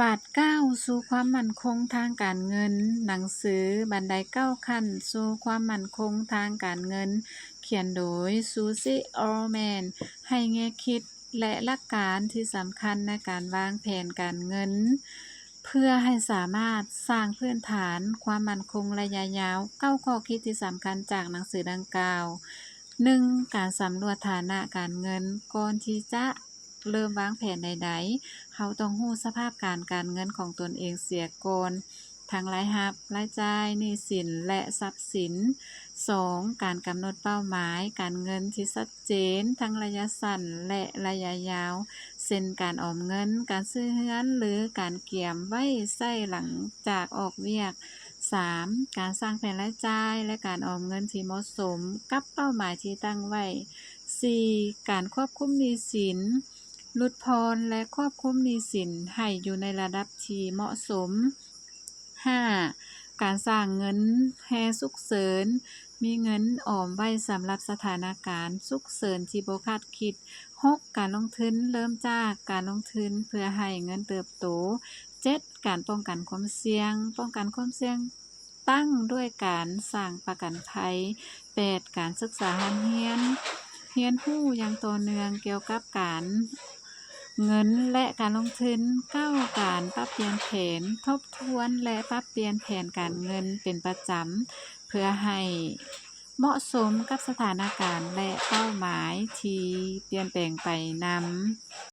ບາດກ້າວສູ່ຄວາມໝັ້ນຄົງທາງການເງິນ, ໜັງສືບັນໄດເກົ້າຂັ້ນສູ່ຄວາມໝັ້ນຄົງທາງການເງິນ, ຂຽນໂດຍ Susie Orman. ໃຫ້ແງ່ຄິດ ແລະ ຫຼັກການທີ່ສຳຄັນໃນການວາງແຜນການເງິນ ເພື່ອໃຫ້ສາມາດສ້າງພື້ນຖານຄວາມໝັ້ນຄົງໄລຍະຍາວ. ເກົ້າຂໍ້ຄິດທີ່ສຳຄັນຈາກໜັງສືດັ່ງກ່າວ. ໜຶ່ງ, ການສຳຫຼວດຖານະການເງິນ. ກ່ອນທີ່ຈະເລີ່ມວາງແຜນໃດໆ, ເຮົາຕ້ອງຮູ້ສະພາບການການເງິນຂອງຕົນເອງເສຍກ່ອນ, ທັງລາຍຮັບ, ລາຍຈ່າຍ, ໜີ້ສິນ ແລະ ຊັບສິນ. ສອງ, ການກຳນົດເປົ້າໝາຍການເງິນທີ່ຊັດເຈນ, ທັງໄລຍະສັ້ນ ແລະ ໄລຍະຍາວ, ເຊັ່ນ ການອອມເງິນ, ການຊື້ເຮືອນ ຫຼື ການກຽມໄວ້ໃຊ້ຫຼັງຈາກອອກວຽກ. ສາມ, ການສ້າງແຜນລາຍຈ່າຍ ແລະ ການອອມເງິນທີ່ເໝາະສົມກັບເປົ້າໝາຍທີ່ຕັ້ງໄວ້. ສີ່, ການຄວບຄຸມໜີ້ສິນ, ຫຼຸດຜ່ອນ ແລະ ຄວບຄຸມໜີ້ສິນໃຫ້ຢູ່ໃນລະດັບທີ່ເໝາະສົມ. ຫ້າ, ການສ້າງເງິນແຮສຸກເສີນ, ມີເງິນອອມໄວ້ສຳລັບສະຖານະການສຸກເສີນທີ່ບໍ່ຄາດຄິດ. ຫົກ, ການລົງທຶນ, ເລີ່ມຈາກການລົງທຶນເພື່ອໃຫ້ເງິນເຕີບໂຕ. ເຈັດ, ການປ້ອງກັນຄວາມສ່ຽງ, ປ້ອງກັນຄວາມສ່ຽງຕັ້ງດ້ວຍການສ້າງປະກັນໄພ. ແປດ, ການສຶກສາຮ່ຳຮຽນ, ຮຽນຮູ້ຢ່າງຕໍ່ເນື່ອງກ່ຽວກັບການເງິນ ແລະ ການລົງທຶນ. ເກົ້າ, ການປັບປ່ຽນແຜນ, ທົບທວນ ແລະ ປັບປ່ຽນແຜນການເງິນເປັນປະຈຳ ເພື່ອໃຫ້ເໝາະສົມກັບສະຖານະການ ແລະ ເປົ້າໝາຍທີ່ປ່ຽນແປງໄປນຳ.